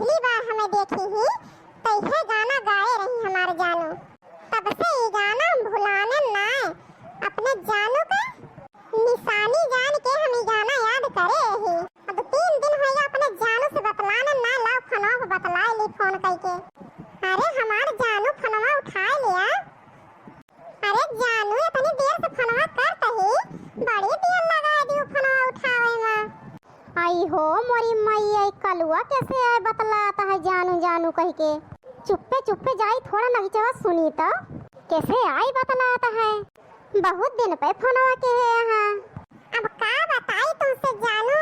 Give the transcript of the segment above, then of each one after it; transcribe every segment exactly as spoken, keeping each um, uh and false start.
पहली बार हमें देखी ही, तो यह गाना गाए रही हमार जानू। तब से ई गाना हम भुलाने नाय। अपने जानू के निशानी जान के हम ई गाना याद करे ही। अब तीन दिन होइगा अपने जानू से बतलाने नाय, लाओ फोनवा पे बतलाए ली फोन करके। अरे हमार जानू फोनवा उठाए लिया। अरे जानू, इतनी देर से फोनवा करत ही, बड़ी देर लगा दियो फोनवा उठावे में। आई हो मोरी मैया, ई कलुआ कैसे आए बतलात है जानू जानू कह के। चुप्पे चुप्पे जाई थोड़ा नगीचवा सुनी तो, कैसे आई बतलात है। बहुत दिन पे फोनवा के है यहाँ। अब का बताई तुमसे जानू,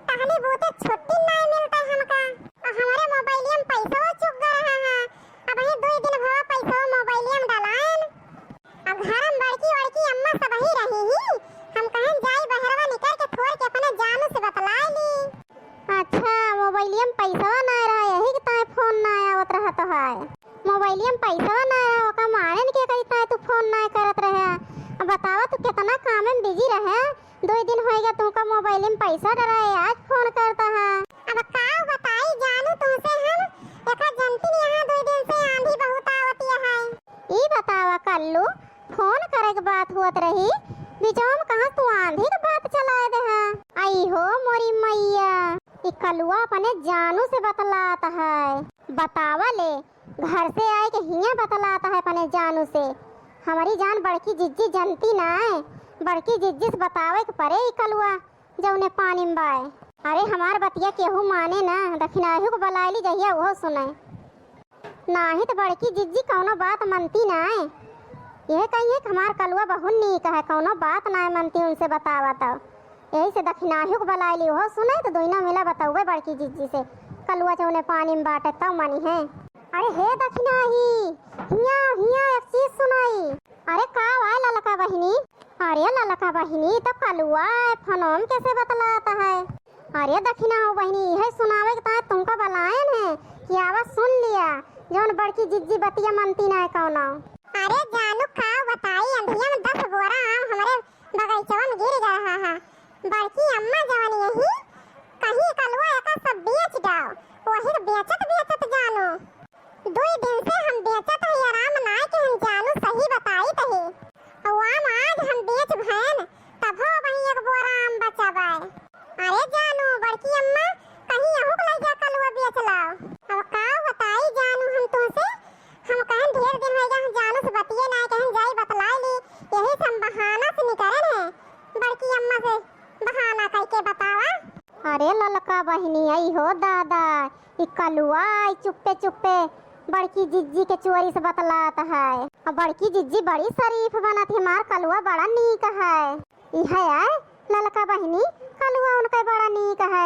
तहनी बूते छुट्टी नाय मिलता हमका। और हमारे मोबाइलिया में पैसवा चुक गए रहा है। अब ही दो दिन भवा पैसवा मोबाइलिया में डलायन। अब घर में बड़की बड़की अम्मा सब ही रही ही। हम कहन जाई बहरवा निकर के थोड़ के अपने जानू से बतलाए ली। अच्छा, मोबाइलिया में पैसवा ना रहा, यही के ताए फोन ना आवत रहा तोहार। मोबाइलिया में पैसवा ना रहा, ओका मारे न के कही ताए तू फोन ना करत रहे। अब बतावा तू कितना काम में बिजी रहे, दो दिन होइगा तुमका मोबाइल में पैसा डराए, आज फोन करता है। अब का बताई जानू तुमसे हम, एका जनती नहीं यहाँ दो दिन से आंधी बहुत आवती है। ई बतावा कल्लू, फोन करे के बात हुअत रही, बीचवा में कहाँ तू आंधी के बात चलाए दे है। आई हो मोरी मैया, ई कलुआ अपने जानू से बतलात है। बतावा ले, घर से आए के हियाँ बतलात है अपने जानू से। हमारी जान बड़की जिज्जी जनती ना है, बड़की जिज्जी से बतावे के परे ई कलुआ जौने पानी में बाए। अरे हमार बतिया केहू माने ना, दखिनाही को बलाए ली जहिया उहो सुने। नाही त बड़की जिज्जी कौनो बात मनती ना है। यह कहिए कि हमार कलुआ बहुत नीक है, कौनो बात ना मनती उनसे बतावा तो। यही से दखिनाही को बलाए ली, उहो सुने तो दोनों मिला बतौबे बड़की जिज्जी से। कलुआ जौने पानी में बाटे तब मनी है। अरे हे दखिनाही, हिया, हिया एक चीज सुनाई। अरे का वाय ललका बहिनी? अरे ललका बहिनी, तो कलुआ है, फोनों में कैसे बतलात है? अरे दखिनाही बहिनी, यह सुनावे के ताय तुमको बलायन है कि आवा सुन लिया, जौन बड़की जिज्जी बतिया मनती ना है कौनो। अरे जानू का बताई, अंधिया में दस बोरा आम हमरे बगीचवा में गिर गया है। बड़की अम्मा जवन यही कहीं कलुआ एका सब बेच डाओ, वही बेचत बेचत जानू। दुई दिन से हम बेचत हई आम ना के हम जानू सही बताई तही। अउ आम आज हम बेच भयन, तभो वही एक बोरा आम बचा बाय। अरे जानू, बड़की अम्मा कहीं यहू के लइका कलुआ बेच लाओ। अब का बताई जानू हम तुमसे, हम कहन ढेर दिन होइगा हम जानू से बतिये ना, कहन जाई बतलाए ली, यही से हम बहाना से निकरन है। बड़की अम्मा से बहाना कइके बतावा। अरे ललका बहिनी, आई हो दादा, ई कलुआ आई चुप्पे चुप्पे बड़की जिज्जी के चोरी से बतलात है। अब बड़की जिज्जी बड़ी शरीफ बनत है, हमार कलुआ बड़ा नीक है। ई है आय ललका बहिनी, कलुआ उनका बड़ा नीक है।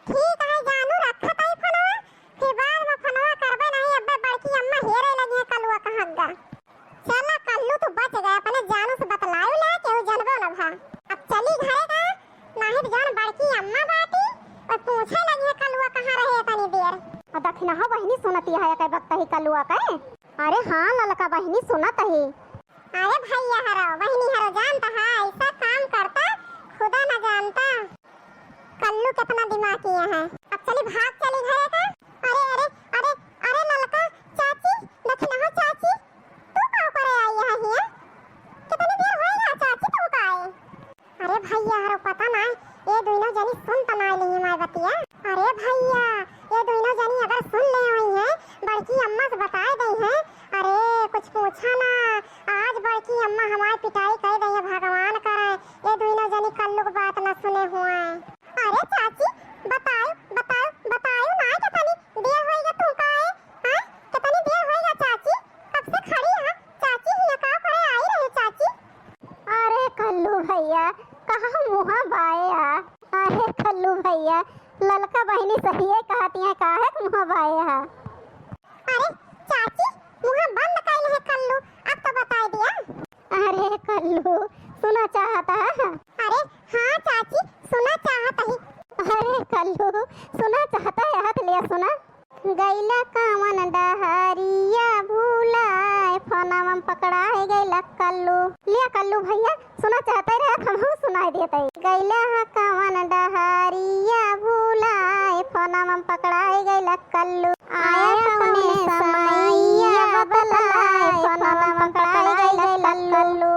ठीक है जानू, रखत है फोनवा, फिर बाद में फोनवा करबे नहीं, अब्बे बड़की अम्मा हेरे लगी है कलुआ कहाँ गा। चला कल्लू तू बच गए, अपने जानू से बतलायू ले, केहू जनबो न भा। अब चली घरे का, नाहीं तो जौन बड़की अम्मा बाटी, और पूछे लगी है कलुआ कहाँ रहे इतनी देर। और दखिनहा बहिनी सुनती है, कई बकत ही कलुआ कहे। अरे हाँ ललका बहिनी सुनत ही। अरे भैया हरो, बहिनी हरो जानता है, ऐसा काम करता खुदा न जानता। कल्लू कितना दिमागी है। अब चली भाग चली घरे का। अरे, अरे, अरे, अरे ललका चाची, दखिनहा चाची, तू का करे आई है हियाँ? कितनी देर होइगा चाची तुमका आए? अरे भैया, अरे पता ना, ये दोनों जनी सुन त ना ली हमार बतिया। अरे भैया, ये दोनों जनी अगर सुन ले हुई हैं, बड़की अम्मा से बताए गई हैं, अरे कुछ पूछा ना, आज बड़की अम्मा हमारी पिटाई कर दे, भगवान करे, ये दोनों जनी कल्लू की बात ना सुने हुए। अरे चाची, बताओ, बताओ, बताओ ना, कितनी देर होइगा तुमका आए? हाँ, कितनी देर होइगा चाची? कब से खड़ी है चाची, हियाँ का करे आई रहे चाची? अरे कल्लू भैया, कहाँ मुँहा बाए आ? अरे कल्लू भैया, ललका बहिनी सहिए कहती हैं, काहे के मुँहा बाए आ? अरे चाची, मुँहा बंद कइले है कल्लू, अब तो बताई दिया। अरे कल्लू, सुना चाहता है? अरे हाँ चाची, सुना चाहत ही। अरे कल्लू, सुना चाहता है, हाथ लिया सुना। गइला कवन डहरिया भुलाए, फोनवा में पकड़ाए गइला कल्लू। लिया कल्लू भैया, सुना चाहता है, हमहू सुनाई देत है। गइला कवन डहरिया भुलाए, फोनवा में पकड़ाए गइला कल्लू आया कौने समैया बतलाए, फोनवा पकड़ाए गइल कल्लू।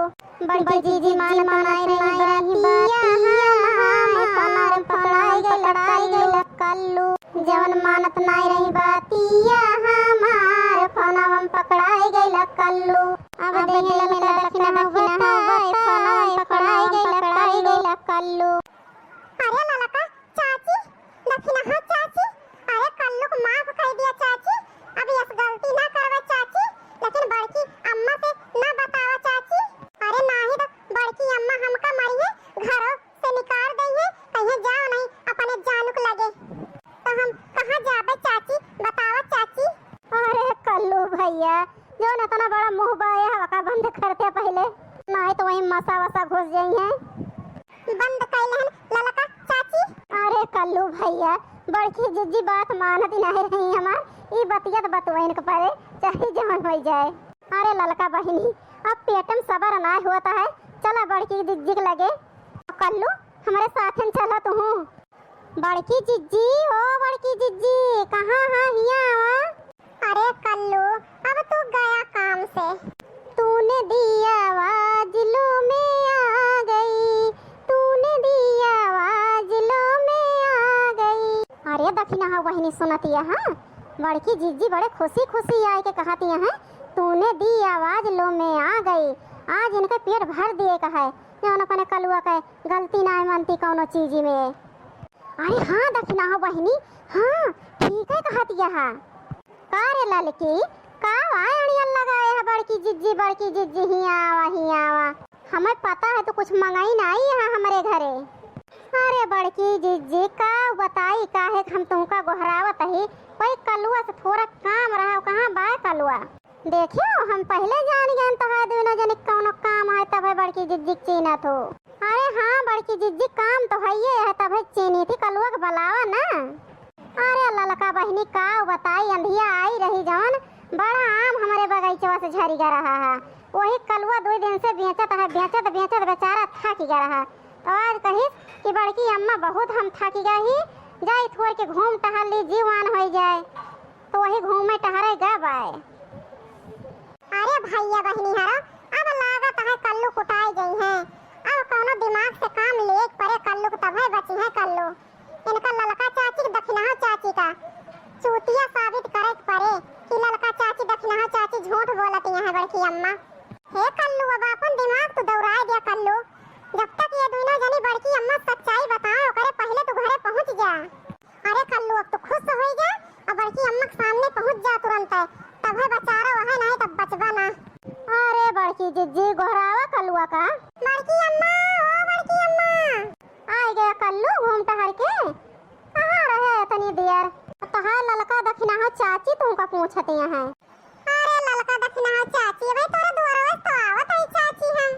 बड़की जिज्जी मानत नाई रही बतिया हमार, फोनवा पकड़ाए गइल कल्लू। जवन मानत नाई रही बतिया हमार, फोनवा पकड़ाए गइल कल्लू। अब देखे ललका दखिनहा बताए, फोनवा पकड़ाए गइल कल्लू। अरे ललका चाची, दखिनहा चाची, अरे कल्लू को माफ कर दिया चाची, अब यस गलती ना करवा चाची, लेकिन बड़की अम्मा से ना बतावा चाची। अरे नाही तो बड़की अम्मा हमका मरिहे, घरों से निकाल दइहे, कहिए जाओ नहीं अपने जानू के लगे। तो हम कहाँ जाबे चाची, बतावा चाची। अरे कल्लू भैया, जौन इतना बड़ा मुँह बाए है, ओका बंद करते पहिले, नाही तो वहीं मसा वसा घुस जइहे। बंद कइले हन ललका चाची। अरे कल्लू भैया, बड़की जिज्जी बात मानत ही नाही रही हमार, ई बतिया तो बतुआइन के परे, चाहे जवन होइ जाए। अरे ललका बहिनी, अब पेट में सबर नाही होत है, चला बड़की जिज्जी के लगे। कल्लू, हमरे साथन चला तुहू। बड़की जिज्जी, ओ बड़की जिज्जी, कहाँ हा? हियाँ आवा। अरे कल्लू, अब तू गया काम से। तूने दी आवाज लो मैं आ गई, तूने दी आवाज लो मैं आ गई। अरे दखिनहा बहिनी सुनतिया, हाँ, बड़की जिज्जी बड़े खुशी खुशी आए के कहतिया हैं, तूने दी आवाज लो मैं आ गई। आज इनके पेट भर दिए का है, जौन अपने कलुआ के गलती नाय मानती कौनो चीज में। अरे हाँ दखिनहा बहिनी, हाँ, ठीक है कहतिया है। का रे ललकी, का वाय अड़ियल लगाए है बड़की जिज्जी, बड़की जिज्जी, हियाँ आवा, हियाँ आवा। हमें पता है तू कुछ मंगाई ना आई है हमरे घरे। अरे बड़की जिज्जी, का बताई, काहे हम तुमका गोहरावत ही, कोई कलुआ से थोड़ा काम रहा, कहाँ बाय कलुआ? देखियो, हम पहिले जान गए तोहार दुइनो जनी कौनो काम है, तब है बड़की जिज्जी के चीन्हत हो। अरे हाँ, बड़की जिज्जी काम तो हइये है, तब है चीन्ही थी, कलुआ के बुलावा ना। अरे ललका बहिनी, का बताई, अंधिया आई रही जवन, बड़ा आम हमरे बगीचवा से झरिगा रहा है, वही कलुआ दुई दिन से बेचत है, बेचत बेचत बेचारा थाकि गा रहा। तो आज कहिस कि बड़की अम्मा, बहुत हम थाकि गा ही, जाई थोड़ के घूम टहल ली, जीव आन होइ जाए। तो वही घूमे टहरे गा बाय। अरे भैया बहिनी हरो, अब लागत है कल्लू कुटाई गई हैं। अब कौनो दिमाग से काम लेक परे कल्लू के, तभे बची है कल्लू। इनका ललका चाची के दखिनहा चाची का चूतिया साबित करे के परे कि ललका चाची दखिनहा चाची झूठ बोलत यहाँ बड़की अम्मा। हे कल्लू, अब अपन दिमाग तू दौड़ाए दिया कल्लू। जब तक ये दुइनो जनी बड़की अम्मा सच्चाई बताए, ओकरे पहिले तू घरे पहुँच जा। अरे कल्लू, अब तू खुश होइ जा, अब बड़की अम्मा के सामने पहुँच जा तुरंत, तब है बचारा वह, नहीं तब बचबा ना। अरे बड़की जिज्जी, गोहरावा कलुआ का। बड़की अम्मा, ओ बड़की अम्मा। आइ गया कल्लू घूम टहर के, कहाँ रहे इतनी देर? तोहार ललका दखिनहा चाची तुमका पूछतिया हैं। अरे ललका दखिनहा चाची, अबे तोरे दुआरवा से तो आवत है चाची हम।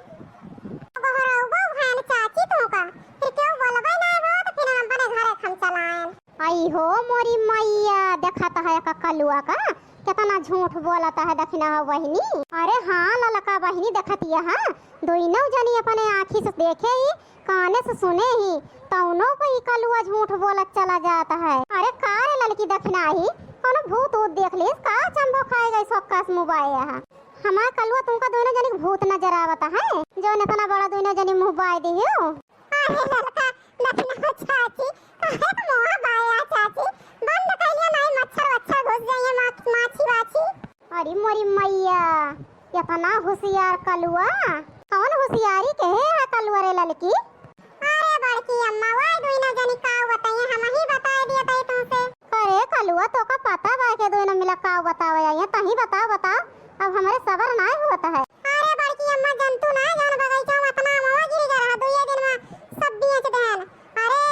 गोहरउबो भैन चाची तुमका, फिर केहू बोलबे ना हो तो फिर हम अपने घरे हम चलाएन। आई हो मोरी मैया, देखत है का कलुआ का, कितना झूठ बोलत है दखिनहा बहिनी। अरे हाँ ललका बहिनी, देखतिया है, दुइनो जनी अपने आँखी से देखे ही, काने से सुने ही, तौनो पे ई कलुआ झूठ बोलत चला जात है। अरे का रे ललकी दखिनहा ही, कौनो भूत ऊत देख लिस का? चंबो खाए गई सोक्का से मुबाए है। हमार कलुआ तुमका दुइनो जनी के भूत नजर आवत है, जौन इतना बड़ा दुइनो जनी मुँह बाय दियो। अरे ललका दखिनहा चाची, काहे के मुँह बाया चाची? बंद कइलिया नहीं, मच्छर वच्छर घुस जाइए, मा-, माछी वाछी। अरे मोरी मैया, इतना होशियार कलुआ, कौन होशियारी के है कलुआ रे ललकी? अरे बड़की अम्मा, वही दुइनो जनी काऊ बताइए, हम ही बताए दिए तई तुमसे। अरे कलुआ, तोका पता बा के दुइनो मिला काऊ बतावे आई है, तही बताओ, बताओ, अब हमरे सबर नाय होत है। अरे बड़की अम्मा, जनतू ना, जौन बगीचा में इतना अमवा गिर गया रहा, दुइये दिन में सब बेच देहन। अरे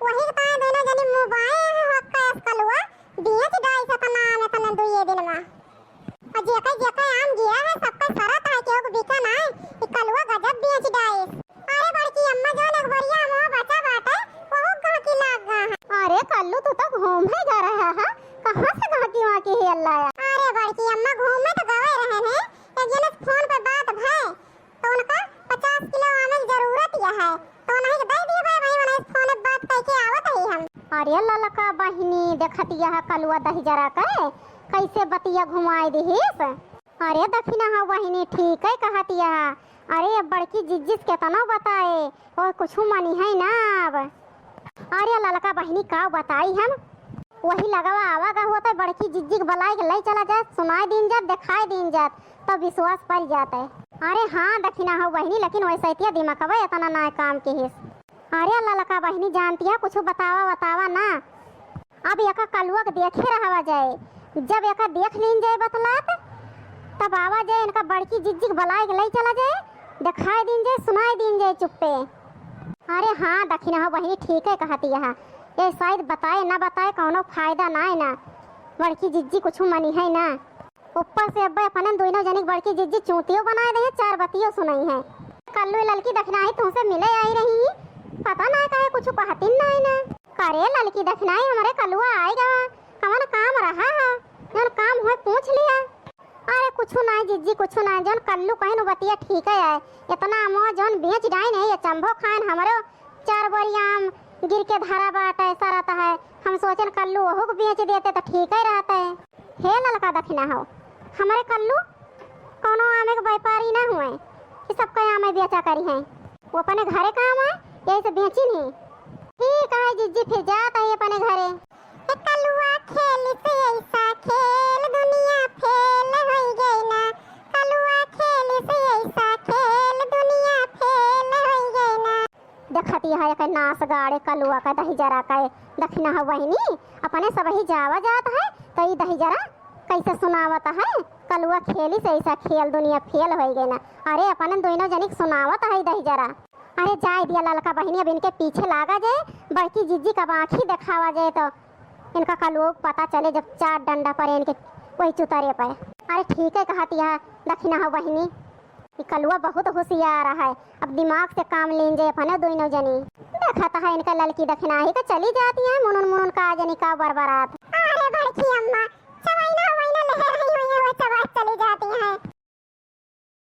वही के ताए दुइनो जनी मुँह बाए हैं, हक कलुआ, बेच डाइस इतना आम इतने दुइये दिन में। और जेकर जेकर आम गिरा है, सबका सरत है, केहू के बिका ना है। ई कलुआ गजब बेच डाइस। अरे बड़की अम्मा, जौन एक बोरिया अमवा बचा बाटे, वहू गाँकी लाग गा है। अरे कल्लू, तू तो घूमे गा रहा है, कहाँ से गाँकी वाँकी है अल्लाह? अरे बड़की अम्मा, घूमे तो गवे रहे हैं, एक जने से फोन पे बात भय, तो उनका पचास किलो आमे की जरूरत यह है, तो उन्हीं के दे दिए भाई, वहीं उन्हीं से फोन पे बात करके आवत ही हम। अरे ए ललका बहिनी, देखतिया कलुआ दहिजरा के, कैसे बतिया घुमाई दिहिस। अरे दखिनहा बहिनी, ठीकै कहतिया। अरे अब बड़की जिज्जी से केतनो बताए, ओ कुछु मनिहैं ना अब। अरे ललका बहिनी, का बताई हम, वही लगवा आवा गा होत है, बड़की जिज्जी के बलाइ के लइ चला जाए, सुनाइ दीन जात, देखाइ दीन जात, तब विश्वास परि जात है। अरे हाँ दखिनहा बहिनी, लेकिन वैसैतिया दिमकवा एतना नाहीं काम किहिस। अरे ललका बहिनी, जानतिया, कुछु बतावा बतावा ना। अब एका कलुआ के देखे रहवा जाए, जब एका देख लीन जाए बतलात, तब आवा जाए, इनका बड़की जिज्जी के बलाइ के लइ चला जाए, देखाइ दीन जाए, सुनाइ दीन जाए चुप्पे। अरे हाँ दखिनहा बहिनी, ठीकै कहतिया। ए शायद बताए ना बताए कौनो फायदा नाहीं ना, बड़की जिज्जी कुछु मनिहैं ना। ऊपर से अब्बे अपने दुइनो जनी के बड़की जिज्जी चूतियो बनाइ देहैं, चार बतियो सुनइहैं। कल्लू, ललकी दखिनहा तुहसे मिले आइ रही, पता नाहीं काहे कुछु कहतिन नाहीं ना। करे ललकी दखिनहा, हमरे कलुआ आइ गवा, कवन काम रहा है, जौन काम होए पूछ लिया। अरे कुछु नाहीं जिज्जी, कुछु नाहीं, जौन कल्लू कहिन उ बतिया ठीकै है। एतना अमवा जौन बेच डाइन है, ये चंभो खाइन हमरो चार बोरी आम गिर के धरा बाटै, सरत है। हम सोचेन कल्लू ओहू के बेच देते त ठीकै रहतै। हे ललका दखिनहा, हमरे कल्लू कौनो आमे के व्यापारी ना हुए कि सबका आमे बेचा करिहैं। उ अपने घरे काम आए, यही से बेचिन ही। ठीक है जिज्जी, फिर जात है अपने घरे। ए कलुआ खेलिस ऐसा खेल, दुनिया फेल होइ गई ना। कलुआ खेलिस ऐसा खेल, दुनिया फेल होइ गई ना। देखतिया एकै नास गाड़े कलुआ का दहिजरा का। दखिनहा बहिनी, अपने सबही जावा जात है, त ई दहिजरा कैसे सुनावत है, कलुआ खेलिस ऐसा खेल, दुनिया फेल होइ गई ना। अरे अपने दुइनो जनी के सुनावत है दहिजरा। अरे जाइ दिया ललका बहिनी, अब इनके पीछे लागा जाए, बड़की जिज्जी का आँखी देखावा जाए, तो इनका कलुआ के पता चले, जब चार डंडा परे इनके वही चुतरे पे। अरे ठीकै कहतिया दखिनहा बहिनी, ई कलुआ बहुत होशियार है, अब दिमाग से काम लीन जाए अपने दुइनो जनी। देखत है इनका ललकी दखिनहा ही का चली जाती है, मुनुन मुनुन का जनी का बरबरात। अरे बड़की अम्मा, चवैना वैना लेहे रही हुई है, वो चबात चली जाती है।